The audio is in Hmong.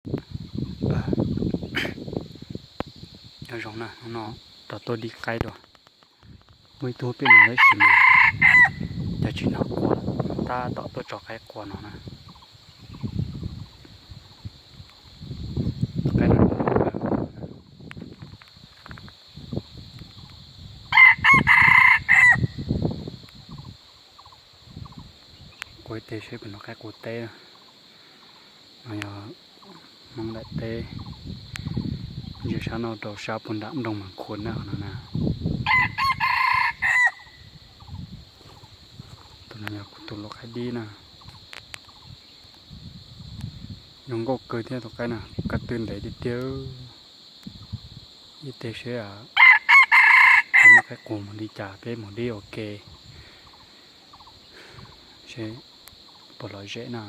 Nyob zoo na, hnub no rov tuaj dib qaib dua. Muaj ib tug pem no tab sis mas cas tsis hnov quaj, tab tom tuaj tso qaib qua no na. Tus qaib no qua ib teg seb puas hnov qaib qua teb. No yog Hmoob daim teb, ntsia sab no rau sab puag nram nroog Mas Khuam na, qhov no na. Tus no yog kuv tus lau qaib dib na. Zoo nkauj kawg thiab tus qaib na, ko tw ntev tiag tiag. Ib teg seb puas muaj qaib qua mus li cas, peb mus dib ua ke seb puas lom zem na.